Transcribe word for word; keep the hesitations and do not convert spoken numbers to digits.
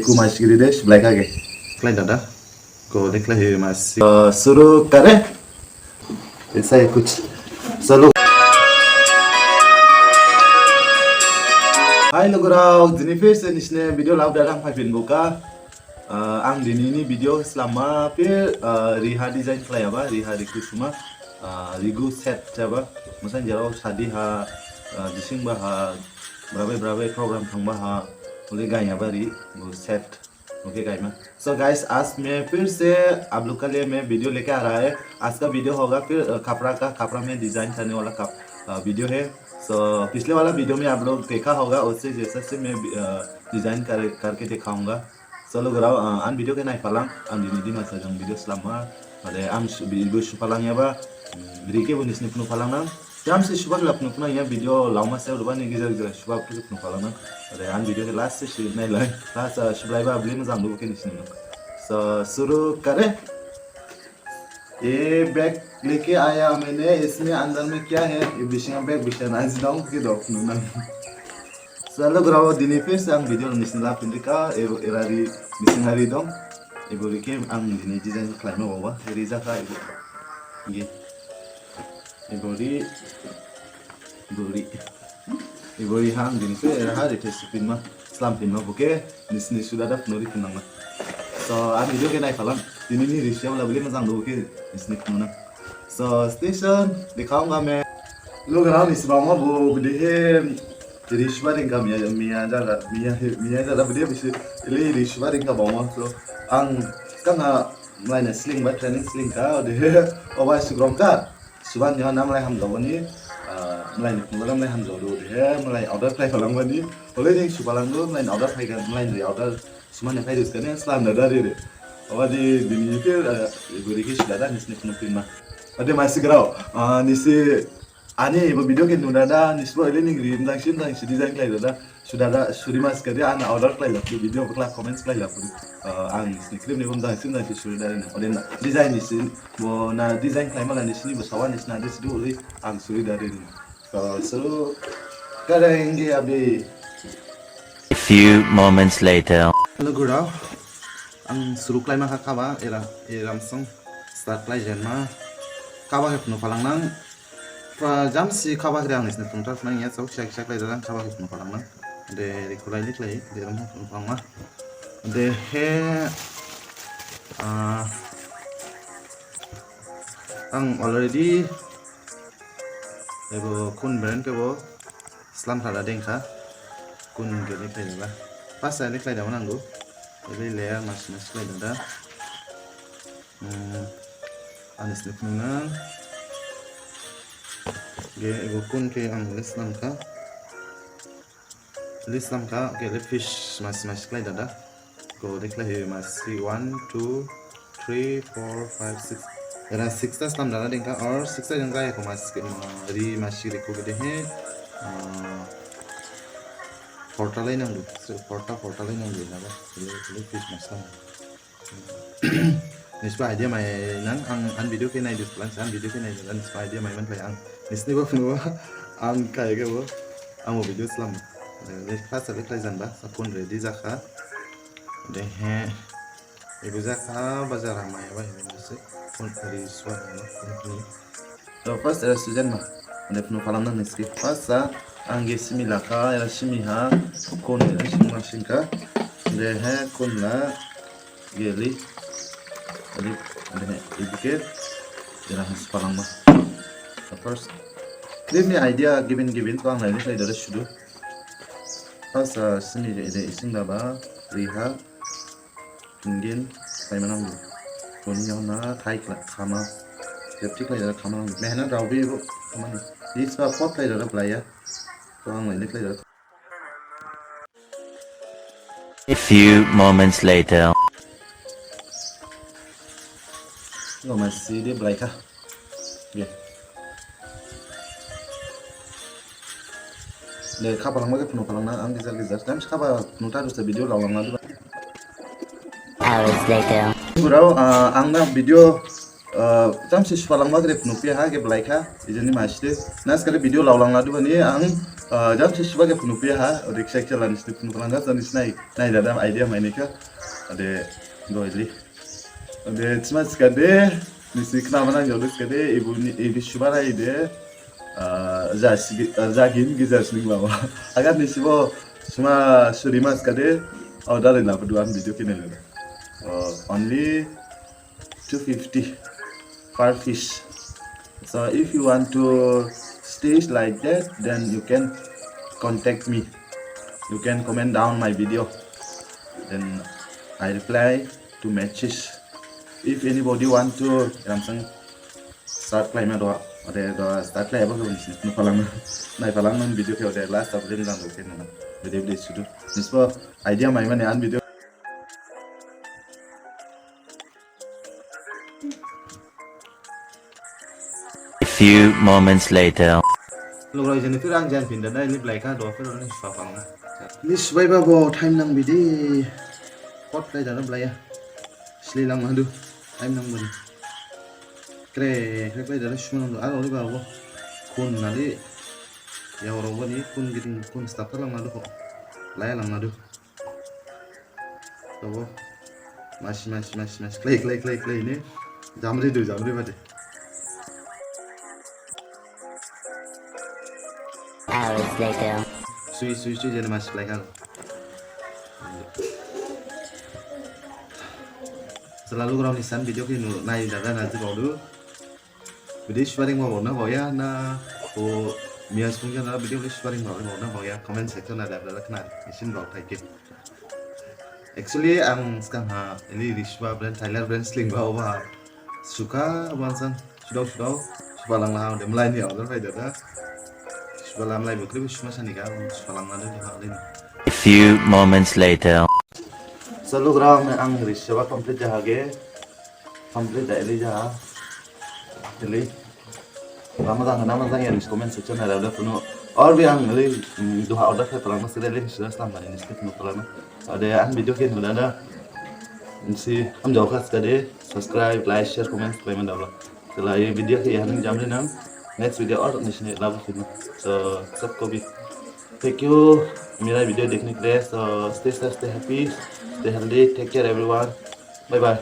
Kuma sigiri de, siblai kha ge. Khlai dada. Go de khlai hi masi. Uh, suru kare. Aisa hi kuch. Chalo. Hi lugurao, dini phir se nisine video lab dada ang phaiphin bukha. Uh, ang dini ni video slama phir, uh, riha design khlaiyaba, riha riku suma, uh, rigu set jaba. Masainjikrao sadi ha, uh, disingba ha, brabe brabe program thangba ha, uli gainyaba ri, gu set. Okay guys, मैं, so guys, आज मैं फिर से आप लोग के लिए मैं वीडियो लेके आ रहा है। आज का वीडियो होगा फिर, अ, कपड़ा का, कपड़ा में डिजाइन करने वाला कप-, अ, वीडियो है। So पिछले वाला वीडियो में आप लोग देखा होगा, उससे जैसा से मैं, अ, डिजाइन कर, करके दिखाऊंगा। So लोग रहो, अ, आन वीडियो के नहीं पालां, आन दिन दिन ऐसा जंग वीडियो स्लमा, अरे आम सु-, वीडियो सु पालां या बा, अम, रिके वो निसने पुनो पालां ना। Jamsi subak lap nuk na ya video lama se udah ni giza giza subak tu nuk pala na. Ade an video ke last se si nai lai. Last, uh, sublai ba beli mazang lu ke nisini nuk. So suru kare. ये बैग लेके आया मैंने, इसमें अंदर में क्या है? ये बिशिंग बैग बिशिंग ना जिनाओ के dok nu na. So hello lugurao, dini phir se ang video nisini lap pindika, e, era ri bising hari dong. Ebo rike ang dini design khlaima wawa. Eri jaka ebo. Ye. Ebo ri, ebo ri. Ebo ri hang dini se era ha ri test pin ma, slam pin ma, bo khe nisini suda da phunu ri phin nang ma. So, ang video khe nai phalang, dini ni ri siam la beli mazang do bo khe nisini phunu nang. So, stay tuned, dikhaunga main. Lugurao nisi bangma bo bede he ri suba ringkha miya, miya jada, miya he, miya jada bede bisi ili ri suba ringkha bangma. So, ang skang ha mlai na slingba, training slingkha, odehe, oba sugrongkha. Suba niha na mlai hamjao bani, ah, mlai ni phunukha mlai hamjao du, odehe, mlai order khlai phalang bani, ole jing suba lang du, mlai ni order khlai kha, mlai ni order, suma ni phai dus kha ne, slam dada ri re. Oba di, dini phir, ah, ebo ri khe si dada, nisini phunu phin ma. Ade masi grao, ah, nisi, ani ebo video khe nu dada, nisi bo ili ning ri, mjang si, mjang si design khlai dada. Sudada, suri mas kadi ana order khlai laphu, video khlai comments khlai laphu. Ah, ang sini cream ni bom dang sim dang si suri dari na. Ode na, design ni sin, bo na design khlai mala nisini bo sawa nisina de sidu uli ang suri dari na. So, suru karenge abhi. A few moments later. Hello, lugurao. Ang suru khlai ma kha khaba, era, eram song. Start khlai jen ma. Khaba khe phunu phalang nang. Pra jamsi khaba khe ang nisini phunu thar phunu ya, so kisa kisa khlai dalang khaba khe phunu phalang nang. De, de khlai le khlai, de ram phunu phalang ma. De he, ah, ang already, ebo kun brand khe bo, slam thara dengkha, kun khe le khlai daba. Pas le khlai daba nangdu. Ebe layer mas mas khlai dada. Hmm, ang nisini phunu nang. Ge, ego kun khe ang list nang kha. List nang kha, ge, le fish mas mas khlai dada. Go de khlai hi masi one, two, three, four, five, six. Era six ta slam dada dengkha, or six ta dengkha ya ko mas ke ma, ri masi ri ko ge de he. Ah, four ta lai nangdu. So, four ta, four ta lai nangdu na ba. Le, le fish mas nang. Nisiba idea mai nang ang an video khe nai dus plan an video khe nai dus nisiba idea mai man phai ang. Nisini bo phunu ang kai khe bo. Ang bo video slam. Eh, first le khlai jan ba. Sa phone ready jakha. De he. Ebo jakha bazar ha mai ba he se. Phone ready swa ba. So first era student ma, ode phunu phalang nang nisi khe. First sa, ang ge simi lakha, era simi ha, kun era simi ma singkha. De he kun la, ge li, li, de he, ibu khe, era has phalang ma. So first, give me idea, gibin gibin, so ang lai lai dada sudu. First sa, simi de, de ising daba, riha, Ingin, khlai manang du. Toni yaona khai khla-, khama. Jepti khlai dada khama nang du. Mehnat raobi bo khama ni. Isba pot khlai dada blaiya. To ang lai khlai dada. A few moments later. Lo masi de blai kha. Ye. Le, khaba langma khe phunu phalang nang, ang gija gija. Time si khaba phunu tha dusa video lao langma duba. Hours later. Lugurao, ah, ang na video, ah, time si phalangma khe phunu phi ha khe blai kha, ijeni masi de. Nas kare video lao langma duba ni ang Ah, jam si suba khe phunu phi ha, ode kisa kisa la nisi phunu phalangkha, so nisi nai, nai dada idea mai nika. Ode doili. Ode sima sikade, nisi khna mana jolu sikade, ibu ni, ibu suba rai de, ah, ja sigi, ah, ja gin giza sini lama. Agar nisi bo sima suri mas kade, oh, dale na, video kene le. Oh, only two fifty per piece. So if you want to stitch like that, then you can contact me. You can comment down my video. Then I reply to message. If anybody want to, langsung start khlaima doa. Ode doa start khlaiba khe nisi nuphalangma. Naiphalangma video khe ode last of them lang khe nana. Video video sudu. Nisi bo idea mai mane an video. A few moments later. Lugurao jini phir ang jan phin dada ili blaikha do phir ni swa phalangma. Ni sibaiba bo time nang bidi. Kot lai dada blaiya. Sli lang madu. Time nang bidi. Kre kre lai dada suma nang do. Aro liba bo. Kun nali. Yaorao bo ni kun giding kun stap lang madu ko. Lai lang madu. Tabo. Masi, masi, masi, masi. Khlai, khlai, khlai, khlai ni. Jamri du, jamri bade. Hours later. Sui, sui, sui, jene masi khlai kha. Selalu grao ni san video khe nu nai dada na ji baodu. Bidi swearing ma baona baoya na, o, miya sung jana bidi bidi swearing ma baona baoya, comment section na dada khna, isin bao thaike. Actually, ang sgang ha, ili Rishwa brand, Tyler brand sling bao ba, suka bansang, sudao sudao, suba lang la, de mlai ni order bai dada. Suba lam lai bukri, suma sani ga, suba lang la de ha lin. A few moments later. Selalu grao me ang Rishwa complete jaha ge, complete da ili jaha. Ili. Lama jang, lama jang ya, comment section na dada phunu. Or bi ang ili, mm, duha order khe phalangma sede ili, sida slam bani, nisi phunu phalangma. Ode ang video khe nu dada. Nisi, am jauh khas kade, subscribe, like, share, comment, khlaima dada. Sela ye video khe yahan jamri nang. Next video or nisi ni labu phunu. So, sab ko bhi. Thank you. Mera video dekhne ke liye. So, stay safe, stay happy, stay healthy. Take care, everyone. Bye bye.